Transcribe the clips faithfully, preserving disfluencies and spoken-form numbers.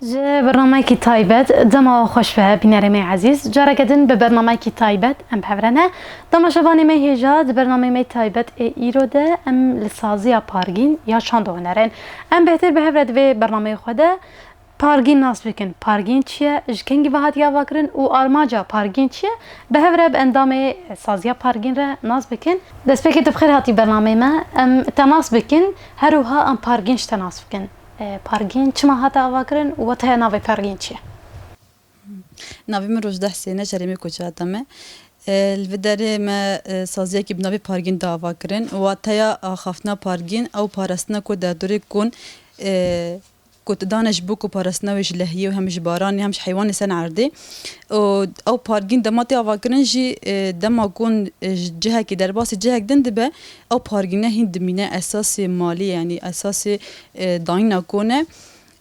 Ji bernameyekî taybet, dema we xweş be, bînerê me ezîz. Careke din bi bernameyekî taybet em bi hev re ne. Temaşevanê me hêja, di bernameyê me taybet ê îro de em li saziya pargîn ya çanda hunerên. Em bêhtir bi hev re di vê bernameyê xwe de pargîn nas bikin. Pargîn çi ye? Ji kengî ve hatiye avakirin û armanca pargîn çi ye? Bi hev re bi endamê saziya pargîn re nas bikin. Destpêkê tu bi xêr hatî bernameyê me. Em te nas bikin, her wiha em pargîn ji te nas bikin. E, pargîn çima hate avakirin û wateya navê pargîn çi ye? Navê min Rojda Husêne, şerê me Koçata me. E, li vê derê me, e, saziyekî bi navê pargîn da avakirin. Wateya axaftina pargîn, ew parastina ku derdorê kon, e, ku dane ji bo ku parastina wê ji lehiyê û hem ji baranê hem ji heywanê ser erdê. Û ew pargîn dema tê avakirin jî, e, dema kon, e, ji cihekê derbasî cihek din dibe, ew pargîne hîn dimîne esasê malê, yanî esasê, e, dayîna kon e.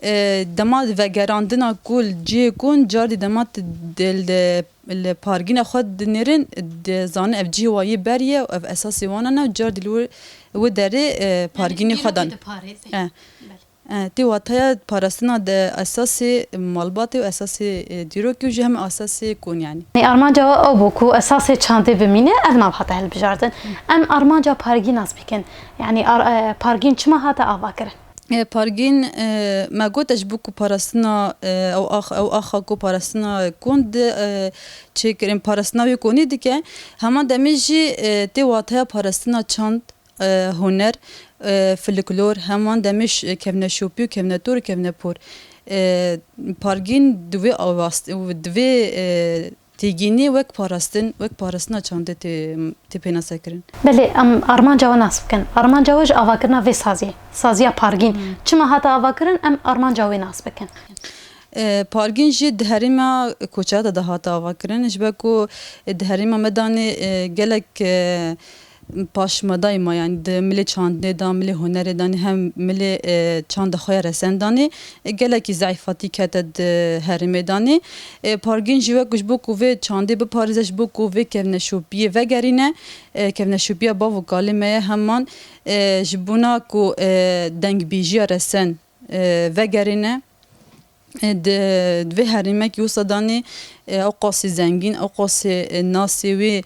E, dema vegerandina ku li cihê kon, cardî dema tu di, li, li pargîna xwe dinêrin, dizanin ev cihê wa yê berî ye û ev esasê wan e û cardî li wir, wir derê, e, pargînê xwe dan. E. E, tê wateya parastina de esasê malbatê û esasê, e, dîrokê û jî hem esasê kon yanî. Yanî armanca we ew bû ku esasê çandê bimîne, ev nav hate hilbijartin. Em armanca pargîn nas bikin. Yanî ar-, e, pargîn çima hate avakirin? E, pargîn, e, me got e ji bo ku parastina, e, ew ax-, ew axa ku parastina kon di, e, çêkirin, parastina wê konî dike. Heman demê jî, e, tê wateya parastina çand, e, huner, e, filiklor, heman demê ş-, kevneşopî û kevnetor û kevnepor. E, pargîn di vê awast-, di vê, e, têgînê wek parastin, wek parastina çandê tê, tê pênasekirin. Belê, em armanca we nas bikin. Armanca we ji avakirina vê saziyê, saziya pargîn. Hmm. Çima hate avakirin, em armanca wê nas bikin. E, pargîn jî di herêma Koçata de hate avakirin. Ji ber ku, e, di herêma me danê, e, gelek, e, paşmadayê ma, yanî di milê çandinê de, milê hunerê de, hem milê, e, çanda xwe ya resen de, e, gelekî zeîfatî kete di herêmê de. E, pargîn jî wek ji bo ku vê çandê biparêze, ji bo ku vê kevneşopiyê vegerîne, e, kevneşopiya bav û kalê me ye heman, e, ji bona ku, e, dengbêjiya resen, e, vegerîne. E, di, di vê herêmekî wisa danê, e, ew qasî zengîn, ew qasî, e, nasê wê,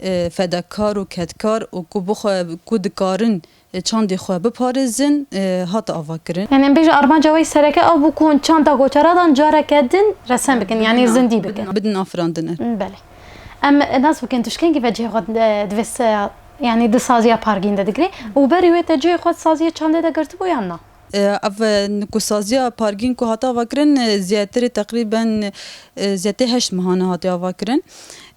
e, fedakar û kedkar û ku bixwe, ku dikarin, e, çandê xwe biparêzin, e, hate avakirin. Yanî em bêjin armanca wê sereke ew bû ku hûn çanda koçera dan careke din resen bikin, yanî zindî bikin. Bidin, bidin afirandin. Belê. Em nas bikin, tu ji kengî ve cihê xwe, e, di vê se-, yanî di saziya pargîn de digirî û berî wê te cihê xwe di saziya çandê de girtibû yan na? E, ev, e, ku saziya pargîn ku hate avakirin, e, zêdetirê teqrîben, e, zêdetirê heşt mehan e hate avakirin.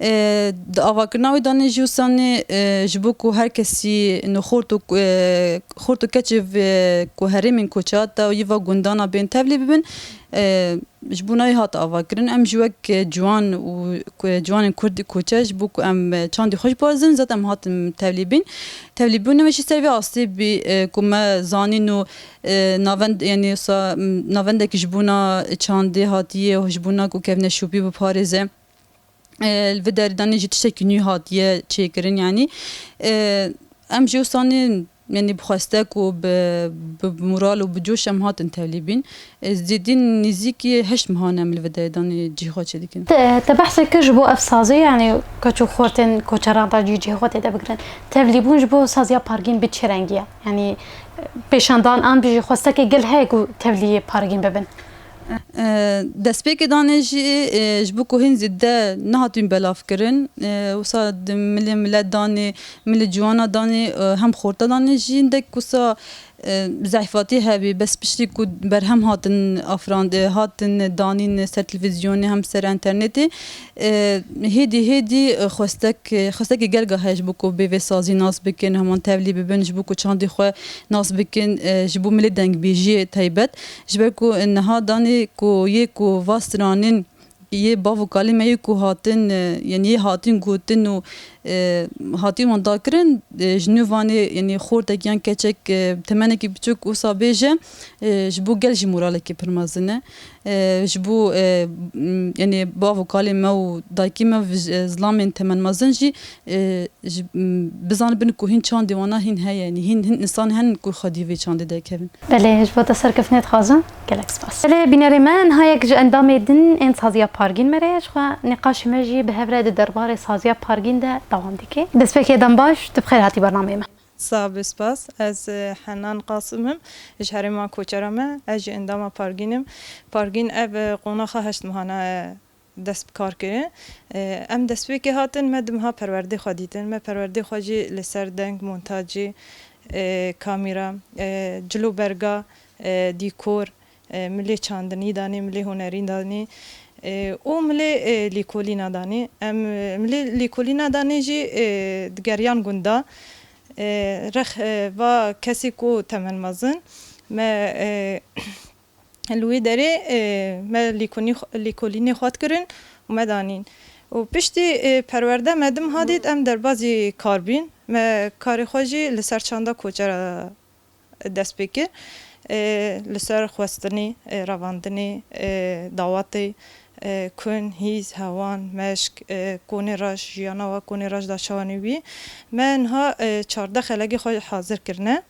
E, di avakirina wê danê jî wisa nê, e, ji bo ku her kesî nû xort û, e, xort û keçê vê ku herêmên Koçata û yê va gundana bên tevlî bibin, e, ji bona wê hat avakirin. Em jî wek, e, ciwan û ku-, ciwanên Kurd koçer ji bo ku em, e, çandî xwe jî biparêzin, zaten em hatin tevlî bîn. Tevlîbûna me jî ser vê astê bî, e, ku me zanîn û, e, navend-, yanî wisa, m, navendekî ji bona çandê hatiye û ji bona ku kevneşopî biparêze. E, li vê derê danê jî tiştekî nû hatiye çêkirin, yanî, e, em jî wisa nê, yanî bi xwestek û bi, bi moral û bi coş em hatin tevlî bîn. E, zêdîn nêzîkî heşt mehan em li vê derê danê cihê xwe çêdikin. Te, te behsê kir ji bo ev sazê, yanî keç û xortên koçeran da cî cihê xwe tê de bigirin. Tevlîbûn ji bo saziya pargîn bi çi rengî ye? Yanî, e, pêşandan an bijî xwestekê gel heye ku tevlî pargîn bibin? E, destpêkê danê jî, e, ji bo ku hîn zêde nehatîn belavkirin, e, wisa di milê milet danê, milê ciwana danê, e, hem xorta danê jî hindek wisa, e, zehfatî hebî, bes piştî ku berhem hatin afirand-, e, hatin danîn ser televîzyonê hem ser enternetê, e, hêdî hêdî, e, xwestek, e, xwestekê gelga heye ji bo ku bê vê sazî nas bikin, heman tevlî bibin, ji bo ku çandî xwe nas bikin, e, ji bo milê dengbêjiyê taybet. Ji ber ku niha danê ku yê ku va stranên Yê bav û kalê me yê ku hatin, e, yanî yê hatin gotin û, e, hatî wan dakirin, e, ji nû vanê, yanî xortek yan keçek, e, temenekî biçûk wisa bêje, e, ji bo gel jî moralekî pir mezin e. E, ji bo, e, m, yanî bav û kalê me û dayikê me, e, zilamên temenmezin jî, e, ji, m, bizanibin ku hîn çandê wana hîn heye, yanî hîn, hîn însan henin ku xwedî vê çandê derkevin. Belê, ji bo te serkeftinê dixwazim. Gelek spas. Belê, bînerê me, niha yek ji endamê din ên saziya Pargîn me re ye. Ji xwe nîqaşê me jî bi hev re di derbarê saziya Pargîn de dewam dike. Destpêkê dem baş, tu bi xêr hatî bernameyê me. Sax be, spas. Ez, e, Henan Qasim im. Ji herêma Koçera me. Ez jî endama Pargîn im. Pargîn ev, e, qonaxa heşt mehana, e, dest bi kar kirin. E, em destpêkê hatin, me du meha perwerdê xwe dîtin. Me perwerdê xwe jî li ser deng, montacî, e, kamîra, e, cilo berga, e, dîkor, e, milê çandinî danî, milê hunerî danî, e, û milê, e, lîkolîna danî. Em, e, milê lîkolîna danî jî, e, digeriyan gunda. E, rex, e, va kesê ku temen mezin, me, e, Li wê derê, e, me lîkonî xwe, lîkolînê xwe dikirin û me danîn. Û piştî, e, perwerde me du meha dît, em derbazî kar bîn. Me karê xwe jî li ser çanda koçera dest pê kir. E, li ser xwestinê, e, revandinê, e, dawetê, e, kun, hîs, hewan, meşk, e, konê reş, jiyana we konê reş da çawanî bî. Me niha, e, çardeh xelegê xwe hazir kirine.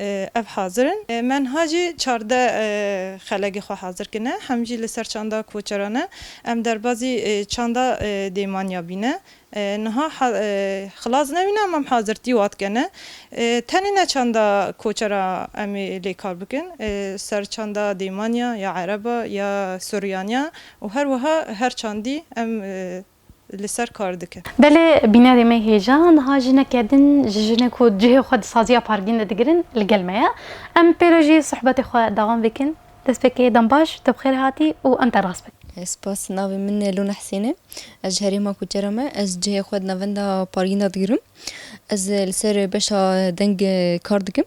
E, ev hazir in. E, me niha jî çardeh, e, xelegê xwe hazir kirine. Hem jî li ser çanda koçeran e. Em derbazî, e, çanda, e, dêmaniya bîne. E, niha ha-, e, xilas nebîne, em, em hazirtî wa dikene. E, tenê ne çanda koçera em ê lê kar bikin. E, ser çanda dêmaniya ya ereba ya suryaniya û her wiha her çandî em, e, li ser kar dikin. Belê, bînerê me hêja, niha jineke din ji jinê ku cihê xwe di saziya Pargîn de digirin li gel me ye. Em pê re jî sohbetê xwe dewam bikin. Destpêkê dem baş, tu bi xêr hatî û em te rast bikin. Spas, navê min Lûne Hesên e. Ez ji herêma Koçera me. Ez cihê xwe di navenda Pargîn de digirim. Ez li ser beşa deng kar dikim.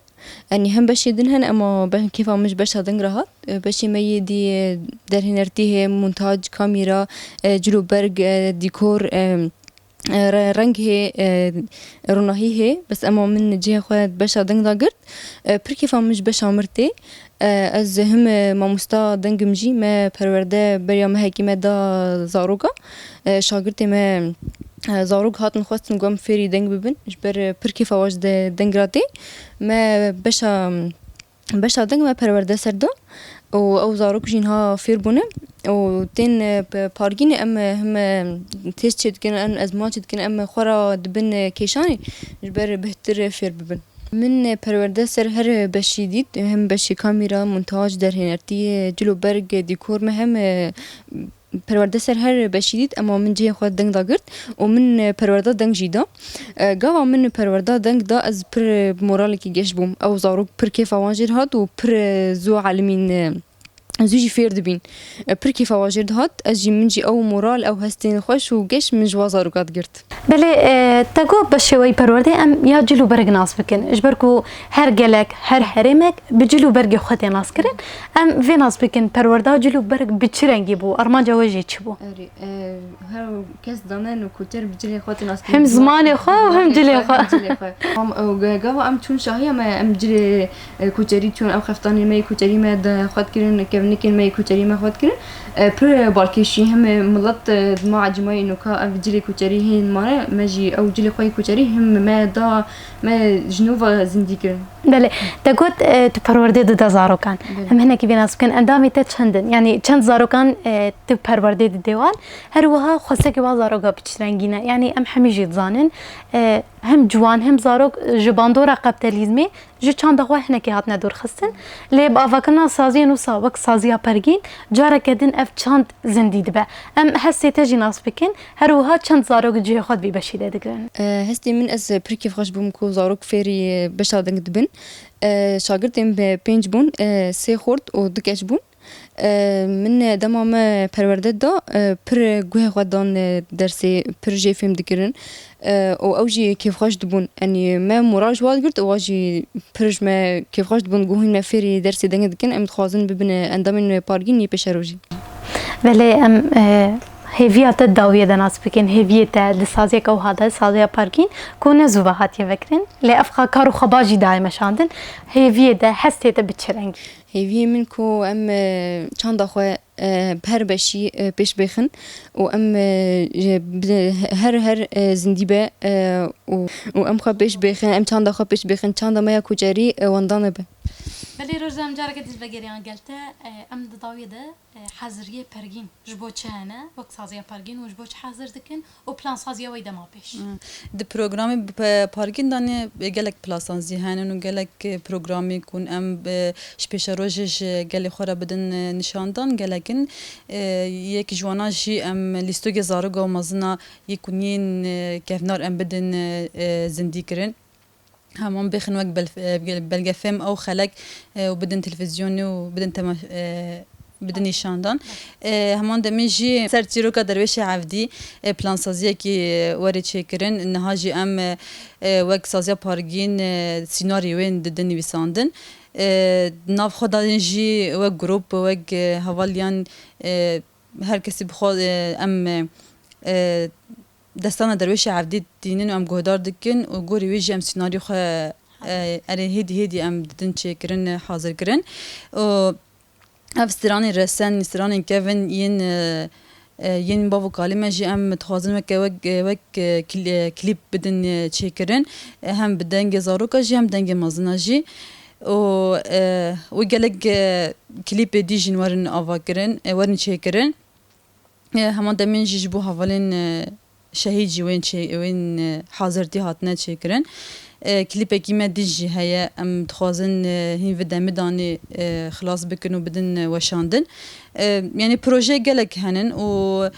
Yanî hem beşê din hene, ema be-, kêfa min ji beşa deng re hat. Beşê me yê dî derhênertî heye, montaj, kamîra, e, cil û berg, e, dîkor, e, e, re-, reng hê, e, ronahî hê. Bes ema min cihê xwe beşa deng da girt. E, pir kêfa min ji beşa mir tê. E, ez him, e, mamosta deng im jî, me perwerde beriya mehekî me da zaroka. E, şagirtê me, e, zarok hatin xwestin ku em fêrî deng bibin. Ji ber, e, pir kêfa wan ji de-, deng re tê. Me beşa, beşa deng me perwerde ser da. Û ew zarok jî niha fêr bûne. Û tên, e, pe-, Pargînê em, e, him, e, test çêdikin, em ezman çêdikin, em xwe re dibin, e, kêşanê. Ji ber bihtir fêr bibin. Min, e, perwerde ser her beşî dît, hem beşê kamîra, montaj, derhênertî, cil û berg, dîkor me hem, e, perwerde ser her beşî dît, ema min cihê xwe deng da girt û min, e, perwerda deng jî da. E, gava min perwerda deng da, ez pir, e, bi moralekî geş bûm. Ew zarok pir kêfa wan jê dihat û pir, e, zû elimîn, e, zû jî fêr dibîn. E, pir kêfa wan jê dihat. Ez jî, min jî ew moral, ew hestên xweş û geş min ji wan zaroka digirt. Belê, e, te got bi şêweyî perwerdê em ya cil û berg nas bikin. Ji ber ku her gelek, her herêmek bi cil û bergê xwe tê naskirin. Em vê nas bikin, perwerda cil û berg bi çi rengî bû? Armanca we jî çi bû? Erê, e, her kes dane û koçer bi cilê xwe tê naskirin. Hem zimanê xwe û hem cilê xwe. Hem cilê xwe. Em, e, ge-, gava em çûn şahiya me, em cilê, e, koçerî çûn, ew xeftanê me yê koçerî me de xwe dikirin, kevnikên me yê koçerî me xwe dikirin. E, pir balkêşî heme milet, e, dima ecmayê nûka ev cilê koçerî hên mane, me jî ew cilê xwe yê koçerî him me da, me ji nû ve zindî kirin. Belê, te got, e, tu perwerdê dide zarokan. Belê. Em hinekî vê nas bikin, endamê te çend in? Yanî çend zarokan, e, tu perwerdê didê wan? Her wiha xwestekê wan zaroka bi çi rengî ne? Yanî em hemî jî dizanin, e, hem ciwan hem zarok ji bandora kapitalizmê ji çanda xwe hinekî hatine dûrxistin. Lê bi avakirina saziyên wisa wek saziya Pergîn, careke din ev çand zindî dibe. Em hestê te jî nas bikin, her wiha çend zarok cihê xwe di vî beşî de digirin? E, hestê min, ez pir kêfxweş bûm ku zarok fêrî beşa deng dibin. E, şagirtên bi pênc bûn, e, sê xort û du keç bûn. E, min dema me perwerde da, e, pir guhê xwe dan, e, dersê, pir jê fêm dikirin. E, û ew jî kêfxweş dibûn. Yanî me moral ji wan digirt û wan jî pir ji me kêfxweş dibûn, ku hûn me fêrî dersê dengê dikin. Em dixwazin bibin endamên Pargîn yê pêşerojê. Belê em e, hêviya te dawiyê de nas bikin, hêviyê te di saziyeke wiha de, saziya Pargîn, ku ne zû ve hatiye vekirin, lê ev xwe kar û xebat jî daye meşandin, hêviyê de hestê te bi çi rengî? Hêviyê min ku em e, çanda xwe e, bi her beşî e, pêş bêxin û em e, ji- bi- her her e, zindî be e, û û em xwe pêş bêxin, em çanda xwe pêş bêxin, çanda me ya koçerî e, wendane be. Belê Roza, em careke din ji vegeriyan gel te, e, em di dawiyê de e, haziriyê Pergîn ji bo çi hene, wek saziya Pergîn û ji bo çi hazir dikin û plansaziya wê dema pêş? Di programê bi pe- Pargîn de ne gelek plansazî hene û gelek programê ku em bi- ji pêşerojê ji gelê xwe re bidin e, nîşandan gelek in. E, yek ji wana jî em lîstokê zaroka û mezina yê ku yên e, kevnar em bidin e, e, zindî kirin. Heman bêxin wek bel- e, belgefilm ew xelek e, û bidin televîzyonê û bidin tema- e, bidin nîşandan. E, heman demê jî ser çîroka Derwêşê Evdî e, plansaziyekî e, were çêkirin. Niha jî em e, e, wek saziya Pargîn e, sînarî wên didin nivîsandin. E, nav xwe de jî wek grûp, wek e, hevaliyan e, her kesî bi xwe e, em e, e, destana Derwêşê Evdî tînin û em guhdar dikin û gorî wê jî em sînarî xwe e, erê hêdî hêdî em didin çêkirin, e, hazir kirin. Û ev stranên resen, stranên kevin yên e, e, yên bav û kalê me jî em dixwazin weke wek, wek e, kl- e, klîp bidin e, çêkirin. E, hem bi dengê zaroka jî hem dengê mezina jî. Û e, wê gelek e, klîpê dî jîn werin ava kirin, e, werin çêkirin. E, hema demên jî ji bo hevalên e, şehîd jî wên çê wên e, hazirtî hatine çêkirin. E, klîpekî me dî jî heye, em dixwazin e, hîn vê demidanê e, xilas bikin û bidin e, weşandin. E, yanî proje gelek henin û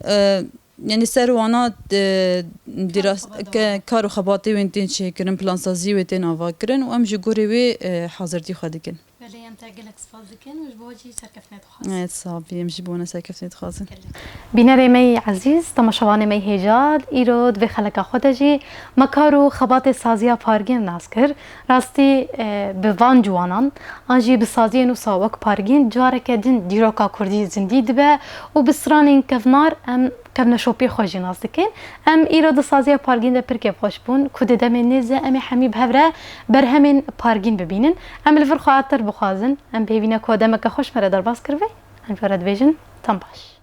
e, yanî ser wana e, dîras- ke- kar û xebatê wên tên çêkirin, plansazî wê tên ava kirin û em ji gorê wê e, hazirtî xwe dikin. Belê, em te gelek spas dikin û ji bo wê jî serkeftinê dixwazin. Evet, sağ ol. Em jî bo we serkeftinê dixwazin. Gelek. Bînerê me yê ezîz, temaşevanê me yê hêja, îro di vê xeleka xwe de jî me kar û xebatê saziya Pargîn nas kir. Rastî, e, bi van ciwanan, an jî bi saziyên wisa wek Pargîn, careke din dîroka kurdî zindî dibe û bi stranên kevnar em kevneşopî xwe jî nas dikin. Em îro di saziya Pargîn de pir kêfxweş bûn ku di demên nêz de em ê hemî bi hev re berhemên Pargîn bibînin. Em li vir xwe atir bixwazin. Em bi hêvî ne ku demeke xweş me re derbas kiribê. Em ji we re dibêjin, tam baş.